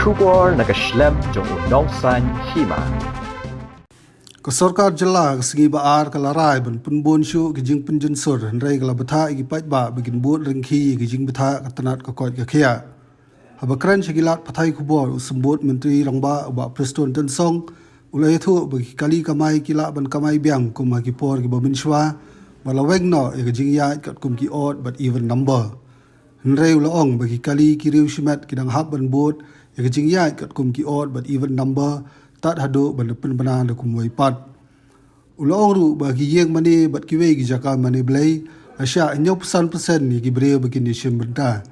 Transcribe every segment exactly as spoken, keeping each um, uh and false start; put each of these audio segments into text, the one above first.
Khubor na ka shlem jong u nongsan hima. Ka sorkar jylla ka sngi ba ar ka la rai ban pynbun shuh ki jingpynjynsur, hynrei ka la bthah ïa ki paidbah ba kin bud ryngkhi ïa ki jingbthah ka tnat ka koit ka khiah. Haba kren sha ki lad pathai khubor, u Symbud Myntri Rangbah u Bah Prestone Tynsong u la ïathuh ba ki kali kamai ki lah ban kamai biang kum ha ki por kiba mynshwa, ba la weng noh ïa ka jingïaid katkum ki odd bad even number. Hynrei u la ong ba ki kali ki riew shimet ki dang hap ban bud ïa ka jingïaid katkum ki odd bad even number tad haduh ban da pynbna da kumwei pat. U la ong ruh ba ki ïing mane bad kiwei ki jaka mane blei la shah hynñiew percent percent ïa ki briew ba kin ïashim bynta.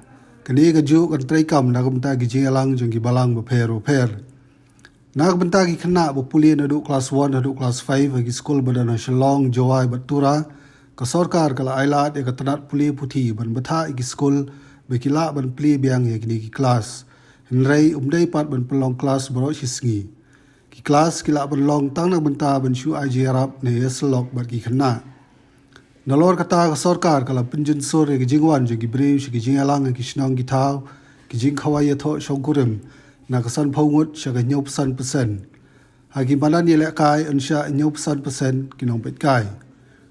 Kane kajuh kan treikam na ka bynta ki jingïalang jong ki balang bapher bapher. Na ka bynta ki khynnah ba pule naduh klas one haduh klas five ha ki skul ba don ha Shillong, Jowai bad Tura, ka sorkar ka la ailad ïa ka tnat pule puthi ban bthah ïa ki skul ba ki lah ban plie biang ïa kine ki klas. Hynrei ym dei pat ban pynlong klas baroh shi sngi. Ki klas ki lah ban long tang na ka bynta ban shu ai jingïarap ne ïasyllok bad ki khynnah. Nalor kata, ka sorkar ka la pynjynsur ïa ka jingwan jong ki briew sha ki jingïalang ha ki shnong ki thaw, ki jingkhawai ïathoh shongkurim, na ka sanphew ngut sha ka hynñiew percent percent. Ha ki madan ïalehkai yn shah hynñiew percent percent ki nongpeitkai.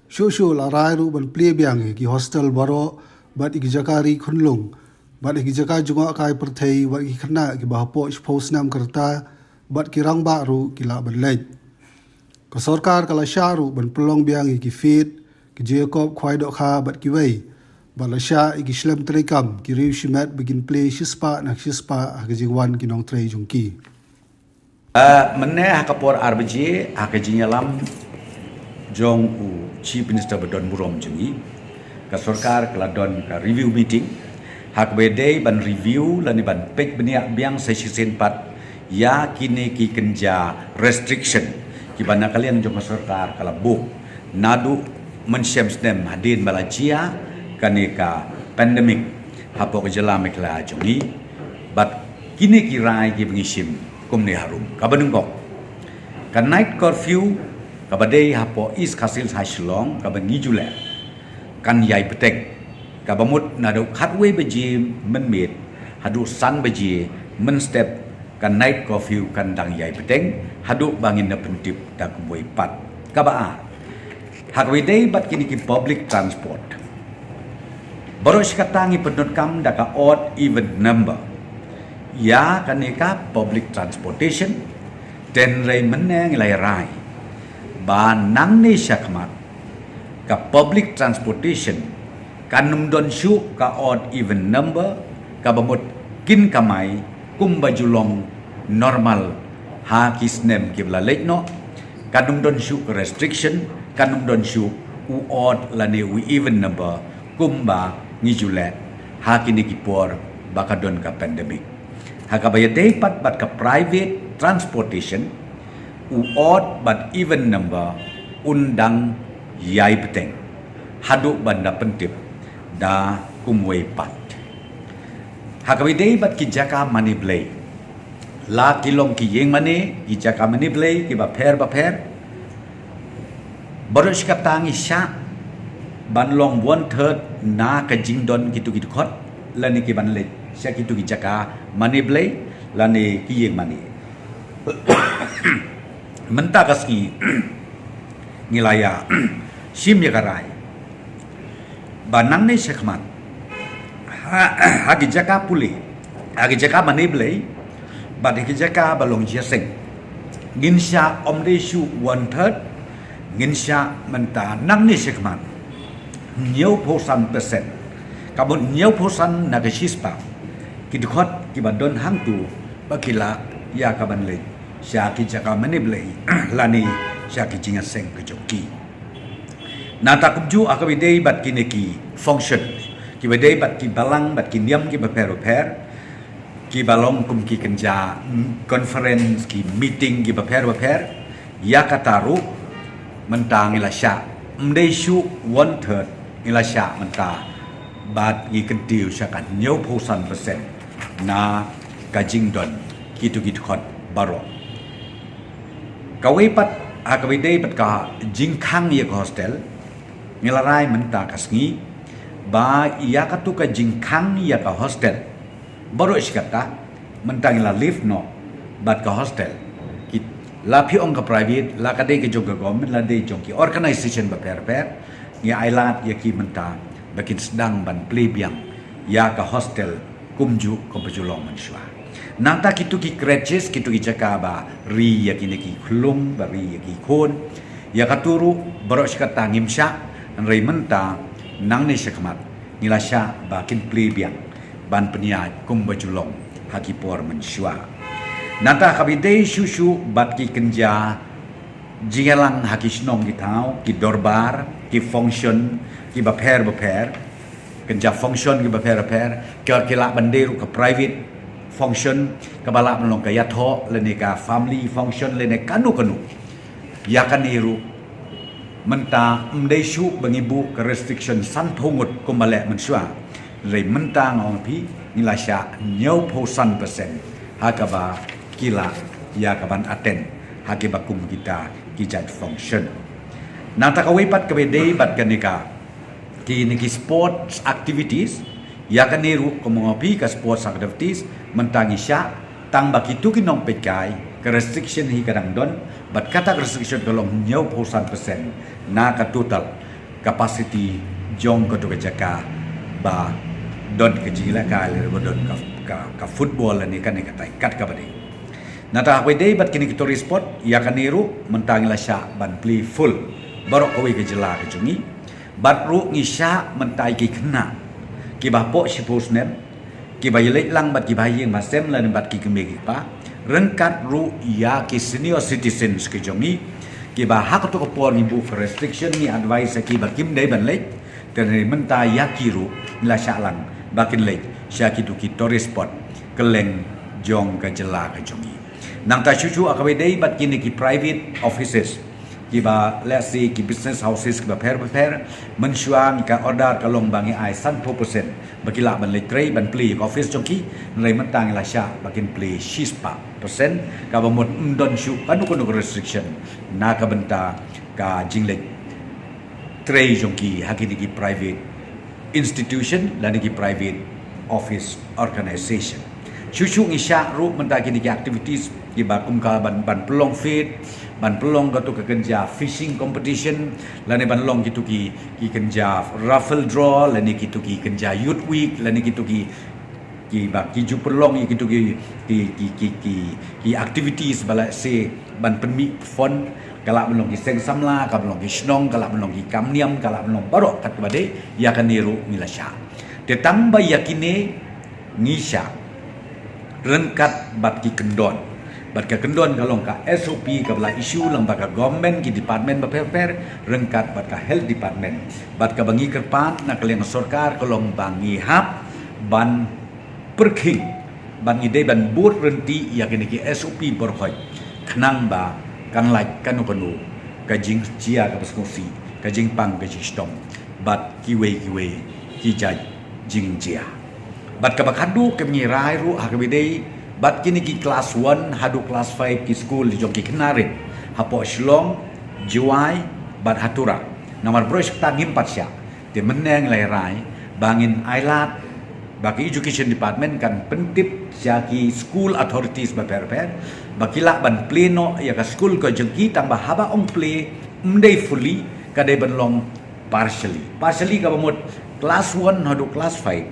Shuh shuh la rai ruh ban plie biang ïa ki hostel baroh bad ïa ki jaka ri khunlung bad ïa ki jaka jngohkai pyrthei bad ïa ki khynnah kiba hapoh shiphew snem ka rta bad ki rangbah ruh ki lah ban leit. Ka sorkar ka la shah ruh ban pynlong biang ïa ki fete, ki jingïakop khwai dohkha bad kiwei, bad la shah ïa ki shlem treikam ki riew shimet ba kin plie shispah na shispah ha ka jingwan ki nongtrei jong ki. Ah, mynne ha ka por ar baje, ha ka jingïalam jong u Chief Minister ba don burom jong ngi, ka sorkar ka la don ka review meeting, ha kaba ïadei ban review lane ban peit bniah biang sa shisien pat ïa kine ki kynja restriction kiba na ka liang jong ka sorkar ka la buh naduh mynshem snem hadien ba la jia kane ka pandemic hapoh ka jylla Meghalaya jong ngi, bad kine ki rai kiba ngi shim kumne harum. Kaba nyngkong, ka night curfew kaba dei hapoh East Khasi Hills ha Shillong kaba ngi ju leh kan ïai bteng. Kaba mut naduh khatwei baje mynmiet haduh san baje mynstep, ka night curfew kan dang ïai bteng haduh ba ngin da pyntip da kumwei pat. Kaba ar, ha kaba ïadei bad kine ki public transport, baroh shi katta ngi pyndonkam da ka odd even number ïa kane ka public transportation. Hynrei mynne ngi la rai ba nangne shakhmat ka public transportation kan ym don shuh ka odd even number, kaba mut kin kamai kumba ju long normal ha ki snem kiba la leit noh. Kan ym don shuh ka restriction, kan ym don shuh u odd lane u even number kumba ngi ju leh ha kine ki por ba ka don ka pandemic. Ha kaba ïadei pat bad ka private transportation, u odd bad even number un dang ïai bteng haduh ban da pyntip da kumwei pat. Ha kaba ïadei bad ki jaka mane blei, la ki long ki ïing mane, ki jaka mane blei kiba pher bapher, baroh shi katta ngi shah ban long one third na ka jingdon kito ki dkhot lane ki ban leit sha kito ki jaka mane blei lane ki ïing mane. Mynta ka sngi ngi la ïa shim ïa ka rai ba nangne shakhmat ha, ha ki jaka pule, ha ki jaka mane blei bad ha ki jaka ba long jingïaseng, ngin shah ym dei shuh one third, ngin shah mynta nangne shakhmat hynñiewphew san percent. Kaba mut hynñiewphew san na ka shispah ki dkhot kiba don hangto ba ki lah ïa ka ban leit sha ki jaka mane blei lane sha ki jingïaseng ka jong ki. Nangta kumjuh ha kaba ïadei bad kine ki function kiba dei bad ki balang bad ki niam kiba pher bapher, kiba long kum ki kynja, mm, conference, ki meeting kiba pher bapher, ïa kata ruh mynta ngi la shah ym dei shuh one third, ngi la shah mynta bad ngi kyntiew sha ka hynñiewphew san percent na ka jingdon kito ki dkhot baroh. Kawei pat ha kaba ïadei bad ka jingkhang ïa ka hostel, ngi la rai mynta ka sngi ba ïa kato ka jingkhang ïa ka hostel baroh shi katta Mynta ngi la lift noh bad ka hostel. Ki la phi ong ka private, la ka dei ka jong ka government, la dei jong ki organisation bapher bapher, ngi ailad ïa ki mynta ba kin sdang ban plie biang ïa ka hostel kumjuh kumba ju long mynshuwa. Nangta kitu ki creches, kitu ki jaka ba ri ïa kine ki khlung, ba ri ïa ki khun, ïa katu ruh baroh shi katta ngim shah, hynrei mynta nangne shakhmat ngi la shah ba kin plie biang ban pynïaid kumba ju long ha ki por mynshuwa. Nangta kaba ïadei shuh shuh bad ki kynja jingïalang ha ki shnong ki thaw, ki dorbar, ki function, ki bapher bapher, kynja function ki bapher bapher, ka ki lah ban dei ruh ka private function, kaba lah ban long ka ïathoh lane ka family function lane kano kano. Ïa kane ruh mynta ym dei shuh ba ngi buh ka restriction sanphew ngut kumba leh mynshuwa. Hynrei mynta nga ong phi ngi la shah hynñiewphew san percent ha kaba ki lah ïa ka ban attend ha kiba kum kita ki jait function. Nangta kawei pat kaba ïadei bad kane ka kine ki sports activities, ïa kane ruh kumba nga ong phi ka sports activities mynta ngi shah, tang ba kitu ki nongpeitkai ka restriction hi ka dang don, bad kata ka restriction ka long hynñiewphew san percent na ka total capacity jong katu ka jaka ba don ka jingïalehkai lane ba don ka, ka, ka football lane kane katai kat kaba dei. Nangta haba ïadei bad kine ki tourist spot, ïa kane ruh mynta ngi la shah ban plie full baroh kawei ka jylla ka jong ngi. Bad ruh ngi shah mynta ïa ki khynnah kiba hapoh shiphew snem, kiba ïaleit lang bad ki bahaïing bahasem lane bad ki kmie ki kpa, ryngkat ruh ïa ki senior citizens ki jong ngi, kiba ha kato ka por ngi buh ka restriction, ngi advise ïa ki ba kim dei ban leit, te hynrei mynta ïa ki ruh ngi la shah lang ba kin leit sha kitu ki tourist spot kylleng jong ka jylla ka jong ngi. Nangta shuh shuh ha kaba ïadei bad kine ki private offices, kiba, let's say, ki business houses kiba pher bapher, mynshuwa ngi ka order ka long ba ngi ai sanphew percent ba ki lah ban leit trei ban plie ïa ka office jong ki, hynrei mynta ngi la shah ba kin plie shispah percent, kaba mut ym don shuh kano kano ka restriction na ka bynta ka jingleit trei jong ki ha kine ki private institution lane ki private office organisation. Shuh shuh ngi shah ruh mynta kine ki activities kiba kum ka ban, ban pynlong fete, ban pynlong katu ka kynja fishing competition, lane ban long kitu ki, ki kynja raffle draw, lane kitu ki kynja youth week, lane kitu ki, kiba ki ju pynlong ïa kitu ki, ki, ki, ki, ki, ki activities ba la se ban pynmih fund, ka lah ban long ki seng samla, ka lah ban long ki shnong, ka lah ban long ki kam niam, ka lah ban long baroh kat kaba dei, ïa kane ruh ngi la shah. Te tang ba ïa kine ngi shah ryngkat bad ki kyndon. Bad ka kyndon ka long ka S O P kaba la issue lang bad ka government ki department bapher bapher ryngkat bad ka health department. Bad kaba ngi kyrpad na ka liang sorkar ka long ba ngi hap ban pyrkhing, ban ngi dei ban bud rynti ïa kine ki S O P baroh khoit, khnang ba kan lait kano kano ka jingjia kaba sngewsih, ka jingpang ka jingshitom bad kiwei kiwei ki jait jingjia. Bad kaba khadduh kaba ngi rai ruh ha kaba ïadei bad kine ki class one haduh class five ki skul jong ki khynnah rit hapoh Shillong, Jowai bad ha Tura. Namar baroh shi katta ngim pat shah. Te mynne ngi la rai ba ngin ailad ba ka education department kan pyntip sha ki school authorities bapher bapher ba ki lah ban plie noh ïa ka skul ka jong ki, tang ba haba ong plie ym dei fully, ka dei ban long partially. Partially kaba mut class one haduh class five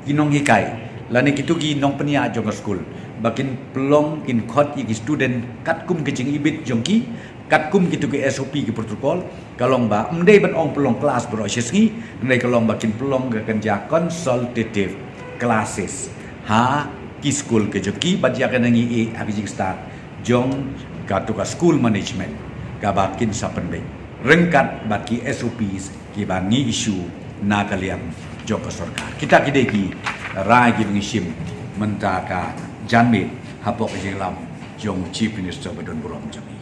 ki nonghikai lane kitu ki nongpynïaid jong ka skul ba kin pynlong, kin khot ïa ki student katkum ka jingibit jong ki, katkum kitu ki S O P ki protocol, ka long ba ym dei ban ong pynlong class baroh shi sngi, hynrei ka long ba kin pynlong ka kynja consultative classes ha ki skul ka jong ki, bad ïa kane ngi ïeh ha ka jingstad jong katu ka school management kaba kin sa pynbeit ryngkat bad ki S O Ps kiba ngi issue na ka liang jong ka sorkar. Kita ki dei ki rai kiba ngi shim mynta ka janmiet hapoh ka jingïalam jong u Chief Minister ba don burom jong ngi.